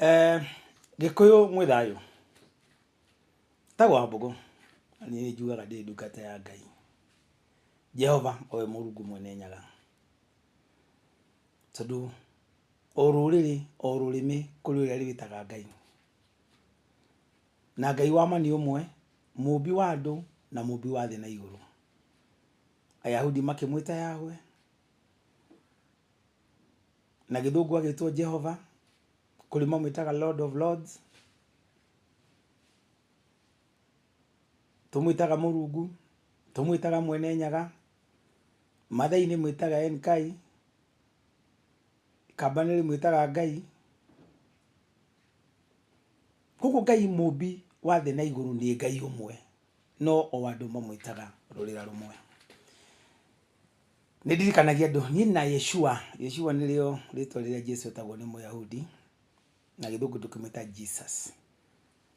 Eh, Gĩkũyũ mwĩ thayũ. Tagwo Wambũgũ, na niĩ njugaga ndĩ ndungata ya Ngai. Jehova owe Mũrungu mwene Nyaga. Tondũ o rũrĩrĩ o rũrĩmĩ kũrĩ ũrĩa rwĩtaga Ngai. Na Ngai wa ma nĩ ũmwe, mũmbi wa andũ na mũmbi wa thĩ na igũrũ. Ayahudi makĩmwĩta Yahweh, na gĩthũngũ agĩtwo Jehova, kũrĩ mamwĩtaga Lord of Lords, tũmwĩtaga Mũrungu, tũmwĩtaga Mwene Nyaga, Mathai nĩ mwĩtaga Enkai, Kamba nĩ rĩmwĩtaga Ngai. Koguo Ngai mũmbi wa thĩ na igũrũ nĩ Ngai ũmwe, no o andũ mamwĩtaga rũrĩra rũmwe. Nĩ ndirikanagia andũ niĩ na Yeshua, Yeshua nĩrĩo rĩtwa rĩrĩa Jesu etagwo nĩ Mũyahudi, na gĩthũngũ tũkĩmwĩta Jesus.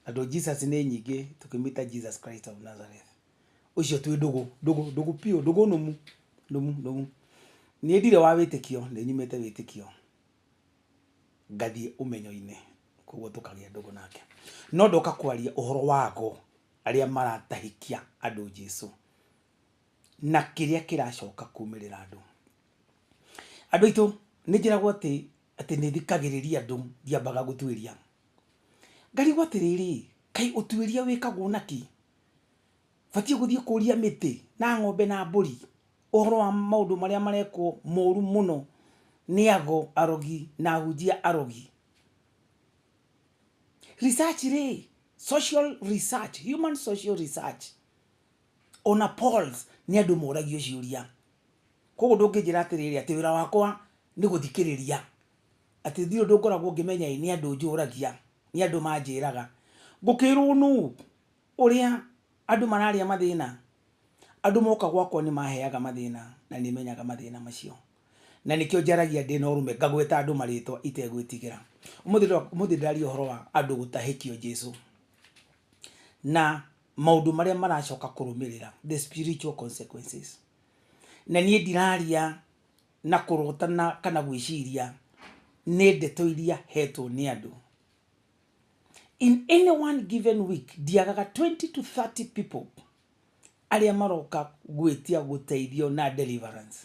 Tondũ Jesus nĩ nyingĩ tũkĩmwĩta Jesus Christ of Nazareth. Ũcio twĩ ndũgũ, ndũgũ, ndũgũ piũ, ndũgũ nũmu, nũmu, nũmu. Niĩ ndirĩ wa wĩtĩkio, nĩ nyumĩte wĩtĩkio ngathiĩ ũmenyo-inĩ, koguo tũkagĩa ndũgũ nake. No ndoka kwaria ũhoro wa ago arĩa maratahĩkia andũ Jesu. na kĩrĩa kĩracoka kumĩrĩra andũ. Andũ aitũ nĩ njĩragwo atĩ atĩ nĩ thikagĩrĩria andũ ndiambaga gũtuĩria. Ngarigwo atĩrĩrĩ, kaĩ ũtuĩria wĩkagwo na kĩ? Batiĩ gũthiĩ kũria mĩtĩ na ng'ombe na mbũri ũhoro wa maũndũ marĩa marekwo moru mũno nĩ ago arogi na ahunjia arogi. Research rĩ, social research, human social research ona polls nĩ andũ moragio ciũria. Koguo ndũngĩnjĩra atĩrĩrĩ atĩ wĩra wakwa nĩ gũthikĩrĩria, atĩ ndirĩ ũndũ ngoragwo ngĩmenya ĩ nĩ andũ njũragia, nĩ andũ manjĩraga. Ngũkĩrwo nũ ũrĩa andũ mararĩa mathĩna? Andũ moka gwakwa nĩ maheaga mathĩna na nĩ menyaga mathĩna macio. Na nĩkĩo njaragia ndĩna ũrũme ngagweta andũ marĩtwa itegwĩtigĩra. Ũmũthĩ ndĩraria ũhoro wa andũ gũtahĩkio Jesu. Na maũndũ marĩa maracoka kũrũmĩrĩra, the spiritual consequences. Na niĩ ndiraria na kũrotana kana gwĩciria, nĩ ndeto iria hetwo nĩ andũ. In any one given week ndiagaga 20 to 30 people arĩa maroka gwĩtia gũteithio na deliverance.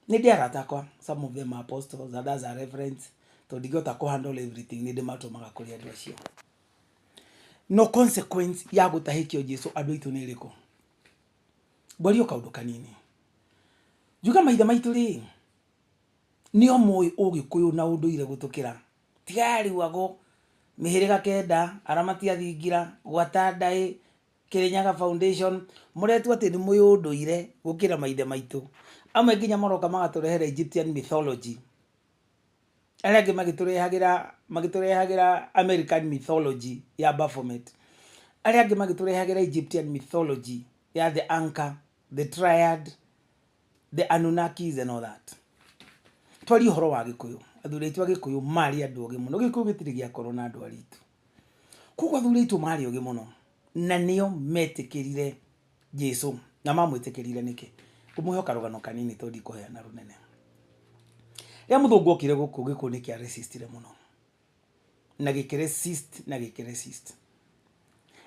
Nĩ ndĩ arata akwa, some of them are apostles, others are reverends, tondũ ndingĩhota kũ handle everything, nĩ ndĩmatũmaga kũrĩ andũ acio. No consequence ya gũtahĩkio Jesu andũ aitũ nĩ ĩrĩkũ? Ngwaria o kaũndũ kanini. Njuge maithe maitũ rĩ, nĩo moĩ ũgĩkũyũ na ũndũire gũtũkĩra. Tiga rĩu ago, mĩhĩrĩga kenda, aramati a thingira, gwata ndaĩ, Kĩrĩnyaga foundation, mũretua atĩ nĩ mũĩ ũndũire gũkĩra maithe maitũ. Amwe nginya maroka magatũrehera Egyptian mythology. Arĩa angĩ magĩtũrehagĩra magĩtũrehagĩra American mythology ya Baphomet. Arĩa angĩ magĩtũrehagĩra Egyptian mythology ya the anchor, the triad, the Anunnakis and all that. Twarie ũhoro wa Gĩkũyũ. Athuri aitũ a Gĩkũyũ marĩ andũ ogĩ mũno. Gĩkũyũ gĩtirĩ gĩakorwo na andũ aritũ. Koguo athuri aitũ marĩ ogĩ mũno na nĩo metĩkĩrire Jesu. Na mamwĩtĩkĩrire nĩkĩ? Ngũmũhe o karũgano kanini tondũ ndikũheana rũnene. Rĩrĩa mũthũngũ okire gũkũ, Gĩkũyũ nĩ kĩa resistire mũno. Na gĩkĩ resist na gĩkĩ resist.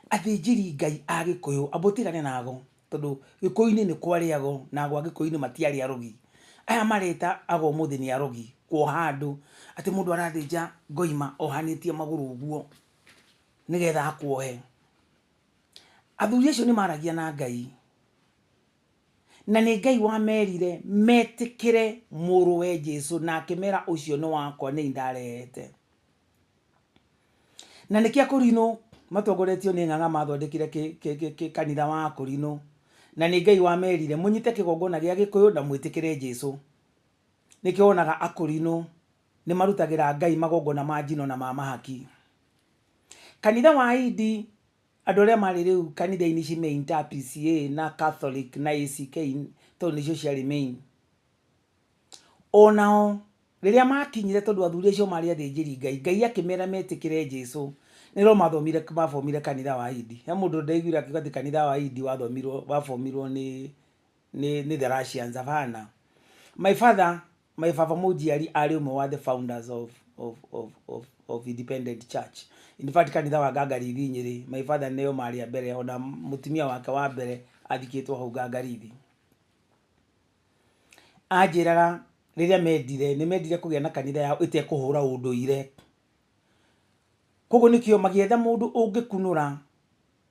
Athĩnjĩri Ngai a Gĩkũyũ, amba ũtigane na ago, tondũ Gĩkũyũ-inĩ nĩ kwarĩ ago, na ago a Gĩkũyũ-inĩ matiarĩ arogi. Aya mareta ago ũmũthĩ nĩ arogi, kuoha andũ, atĩ mũndũ arathĩnja ngoima ohanĩtie magũrũ ũguo, nĩgetha akuohe. Athuri acio nĩ maragia na Ngai, na nĩ Ngai wamerire metĩkĩre mũrũwe Jesu, na akĩmera ũcio nĩ wakwa nĩ ndarehete. Na nĩkĩo Akũrinũ matongoretio nĩ Ng'ang'a mathondekire kanitha wa Akũrinũ. Na nĩ Ngai wamerire mũnyite kĩgongona gĩa Gĩkũyũ na mwĩtĩkĩre Jesu. Nĩkĩo wonaga Akũrinũ nĩ marutagĩra Ngai magongona ma njino na ma mahaki. Kanitha wa Indi andũ arĩa marĩ rĩu kanitha-inĩ ici main ta PCEA na Catholic na ACK tondũ nĩcio ciarĩ main. Onao rĩrĩa makinyire tondũ athuri acio marĩ athĩnjĩri Ngai, Ngai akĩmera metĩkĩre Jesu, nĩrĩo mathomire mabomire kanitha wa Indi. He mũndũ ndaiguire akiuga atĩ kanitha wa Indi wathomirwo wabomirwo nĩ nĩ nĩ the Russians. Hapana. My father, my baba mũnjiari arĩ ũmwe wa the founders of of independent church. In fact, kanitha wa Ngangarithi Nyĩrĩ, my father nĩo marĩ a mbere, ona mũtumia wake wa mbere athikĩtwo hau Ngangarithi. Anjĩraga rĩrĩa mendire, nĩ mendire kũgĩa na kanitha yao ĩtekũhũra ũndũire. Koguo nĩkĩo magĩetha mũndũ ũngĩkunũra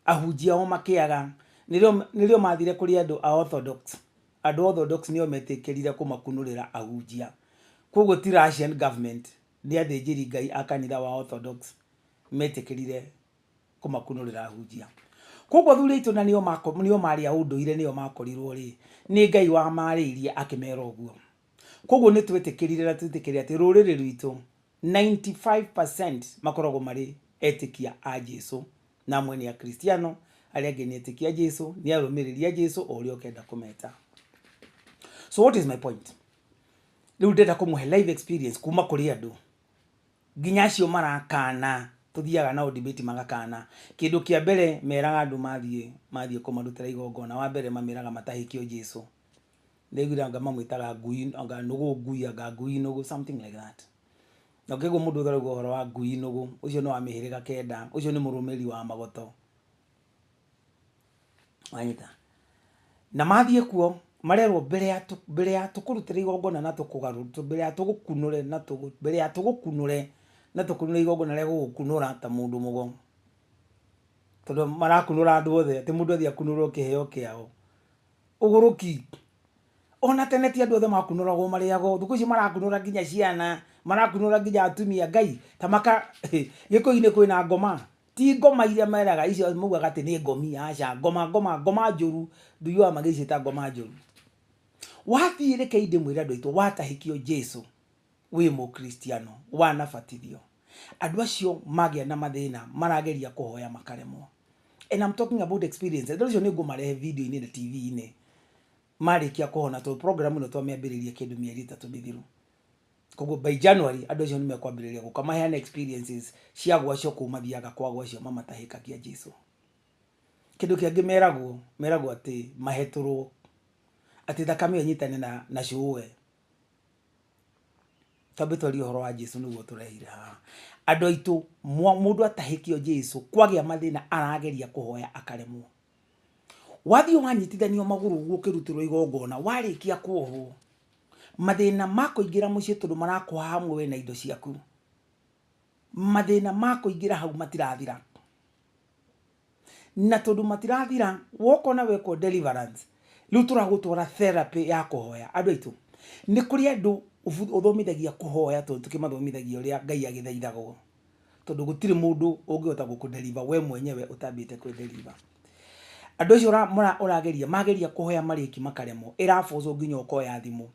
ahunjia ao makĩaga, nĩrĩo mathire kũrĩ andũ a Orthodox. Andũ a Orthodox nĩo metĩkĩrire kũmakunũrĩra ahunjia. Koguo ti Russian government, nĩ athĩnjĩri Ngai a kanitha wa Orthodox metĩkĩrire kũmakunũrĩra ahunjia. Koguo athuri aitũ na nĩo marĩ a ũndũire nĩo makorirwo rĩ, nĩ Ngai wamarĩirie akĩmera ũguo. Koguo nĩ twetĩkĩrire na twĩtĩkĩrire atĩ rũrĩrĩ rwitũ 95% makoragwo marĩ etĩkia a Jesu, na amwe nĩ Akristiano, arĩa angĩ nĩ etĩkia a Jesu, nĩ arũmĩrĩri a Jesu, o ũrĩa ũkenda kũmeta. So what is my point? Rĩu ndĩrenda kũmũhe live experience kuma kũrĩ andũ nginya acio marakana, tũthiaga nao debate magakana. Kĩndũ kĩa mbere meraga andũ mathiĩ kũmarutĩra igongona, wa mbere mameraga matahĩkio Jesu. Ndaiguire anga mamwĩtaga ngui, anga nũgũ ngui, anga ngui nũgũ, something like that. Na ũkĩigua mũndũ ũrauga ũhoro wa ngui nũgũ, ũcio nĩ wa mĩhĩrĩga kenda, ũcio nĩ mũrũmĩrĩri wa magoto. Wanyita? Na mathiĩ kuo, marerwo mbere ya tũkũrutĩra igongona na tũkũgarũ, mbere ya tũgũkunũre na tũgũ, mbere ya tũgũkunũre na tũkunũre igongona rĩa gũgũkunũra ta mũndũ mũgo. Tondũ marakunũra andũ othe, atĩ mũndũ athiĩ akunũrwo kĩheo kĩao. Ũgũrũki. Ona tene ti andũ othe makunũragwo marĩagwo, thikũ ici marakunũra nginya ciana, marakunũra nginya atumia. Ngai, ta maka, Gĩkũyũ-inĩ kwĩna ngoma. Ti ngoma iria meraga icio maugaga atĩ nĩ ngomi, aca, ngoma, ngoma, ngoma njũru, nduiguaga magĩciĩta ngoma njũru. Wathiĩ rekei ndĩmwĩre andũ aitũ, watahĩkio Jesu wĩ mũkristiano, wanabatithio. Andũ acio magĩa na mathĩna, marageria kũhoya makaremwo. And I'm talking about experience. Andũ acio nĩ ngũmarehe video-inĩ na TV-inĩ. Marĩkia kũhona, tondũ program ĩno twamĩambĩrĩirie kĩndũ mĩeri 3 mĩthiru. Koguo by January andũ acio nĩ mekwambĩrĩria gũka maheane experiences cia gwacio kũu mathiaga kwa gwacio mamatahĩkagia Jesu. Kĩndũ kĩangĩ meragwo atĩ mahetũrwo, atĩ thakame ĩyo ĩnyitane na cũwe. Twambe twarie ũhoro wa Jesu nĩguo tũrehire haha. Andũ aitũ, mũndũ atahĩkio Jesu, kwagĩa mathĩna arageria kũhoya akaremwo. Wathiĩ wanyitithanio magũrũ ũguo ũkĩrutĩrwo igongona, warĩkia kuohwo, mathĩna ma kũingĩra mũciĩ tondũ marakuoha hamwe we na indo ciaku. Mathĩna ma kũingĩra hau matirathira. Na tondũ matirathira, woka na wekwo deliverance, rĩu tũragũtwara therapy ya kũhoya. Andũ aitũ, nĩ kũrĩ andũ ũthomithagia kũhoya tondũ tũkĩmathomithagia ũrĩa Ngai agĩthaithagwo. Tondũ gũtirĩ mũndũ ũngĩhota gũkũdeliver we mwenyewe ũtambĩte kwĩdeliver. Andũ acio ũrageria, mageria kũhoya marĩki makaremwo, ĩraboco nginya ũkoya thimũ.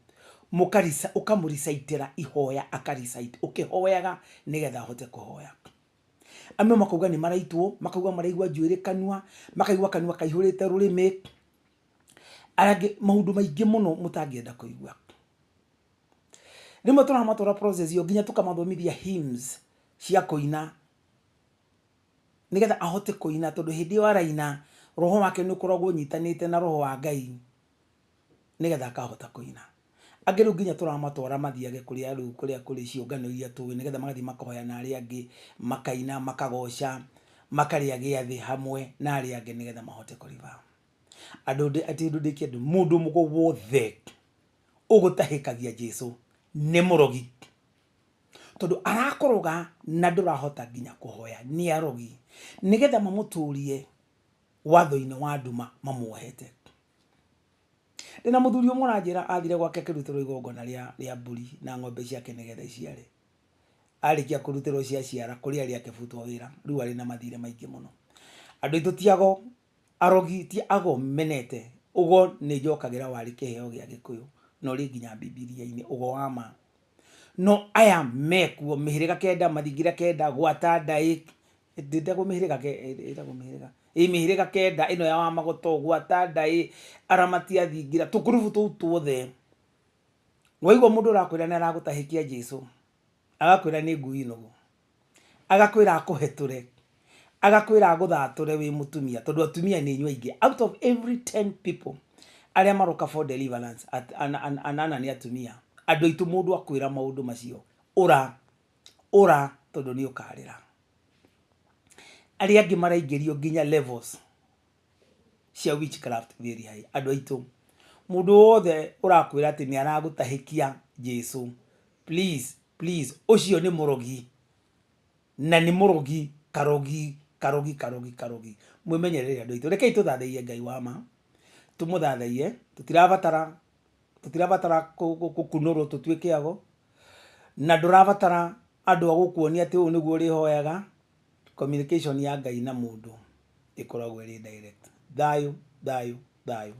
Ũkamũrecitĩra ihoya, akarecite, ũkĩhoyaga nĩgetha ahote kũhoya. Amwe makauga nĩ maraitwo, makauga maraigua njuĩrĩ kanua, makaigua kanua kaihũrĩte rũrĩmĩ. Arĩa angĩ maũndũ maingĩ mũno mũtangĩenda kũigua. Rĩmwe tũramatwara process ĩyo nginya tũkamathomithia hymns cia kũina nĩgetha ahote kũina, tondũ hĩndĩ ĩyo araina roho wake nĩ ũkoragwo ũnyitanĩte na roho wa Ngai nĩgetha akahota kũina. Angĩ rĩu nginya tũramatwara mathiage kũrĩa rĩu kũrĩa kũrĩ ciũngano iria tũĩ nĩgetha magathiĩ makahoya na arĩa angĩ, makaina, makagoca, makarĩa gĩathĩ hamwe na arĩa angĩ nĩgetha mahote kũriba. Andũ atĩ ũndũ ndĩkĩendũ, mũndũ mũgo wothe ũgũtahĩkagia Jesu nĩ mũrogi. Tondũ arakũroga na ndũrahota nginya kũhoya, nĩ arogi. Nĩgetha mamũtũrie watho-inĩ wa nduma mamuohete. Ndĩna mũthuri ũmwe ũranjĩra athire gwake akĩrutĩrwo igongona rĩa mbũri na ng'ombe ciake nĩgetha iciare. Arĩkia kũrutĩrwo ciaciara, kũrĩa arĩ akĩbutwo wĩra, rĩu arĩ na mathirĩ maingĩ mũno. Andũ aitũ ti ago, arogi ti ago menete. Ũgo nĩ njokagĩra warĩ kĩheo gĩa Gĩkũyũ, na ũrĩ nginya Bibilia-inĩ, ũgo wa ma. No aya mekuo mĩhĩrĩga kenda, mathingira kenda, gwata ndaĩ, ndĩtagwo mĩhĩrĩga ĩtagwo mĩhĩrĩga. Ĩ mĩhĩrĩga kenda ĩno ya wa magoto, gwata ndaĩ, aramati a thingira, tũkurubu tũu tuothe. Waigua mũndũ ũrakwĩra nĩ aragũtahĩkia Jesu, agakwĩra nĩ ngui nũgũ, agakwĩra akũhetũre, agakwĩra agũthatũre wĩ mũtumia, tondũ atumia nĩ inyuĩ aingĩ. Out of every 10 people arĩa maroka for deliverance, anana nĩ atumia. Andũ aitũ mũndũ akwĩra maũndũ macio, ũra, Ũra tondũ nĩ ũkarĩra. Arĩa angĩ maraingĩrio nginya levels cia witchcraft very high. Andũ aitũ, mũndũ wothe ũrakwĩra atĩ nĩ aragũtahĩkia Jesu, please, please, ũcio nĩ mũrogi. Na nĩ mũrogi, karogi, karogi, karogi, karogi. Mwĩmenyerere andũ aitũ. Rekei tũthathaiye Ngai wa ma. Tũmũthathaiye. Tũtirabatara, tũtirabatara gũkunũrwo tũtuĩke ago. Na ndũrabatara andũ a gũkuonia atĩ ũũ nĩguo ũrĩhoyaga. Communication ya Ngai na mũndũ ĩkoragwo ĩrĩ direct. Thayũ, thayũ, thayũ.